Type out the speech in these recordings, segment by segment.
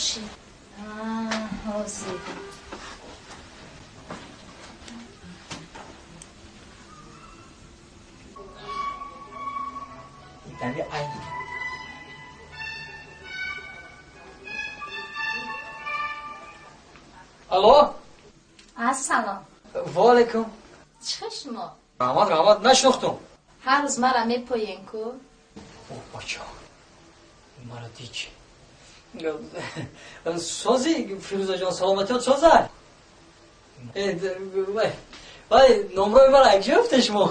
бошӣ. Ҳозир. Итали ай. Алло? Ассалом. Ва алайкум. Чӣ хел шумо? Раҳмат, раҳмат, нашинохтум. Ҳар рӯз мара мепоен ку? О, бача. Мара дич. Сози, Фирӯзаҷон, саломатиёт соза? Вай, вай, номрои мара якҷо ёфте шумо?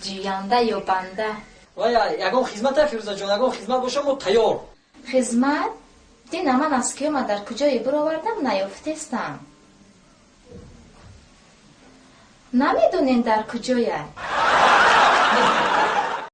Ҷӯянда ё банда? Вай, ягон хизмата, Фирӯзаҷон, ягон хизмат боша, мо тайёр. Хизмат? Дина ман аз киёма дар куҷое бировардам, наёфтестам. Намедонен дар куҷояд?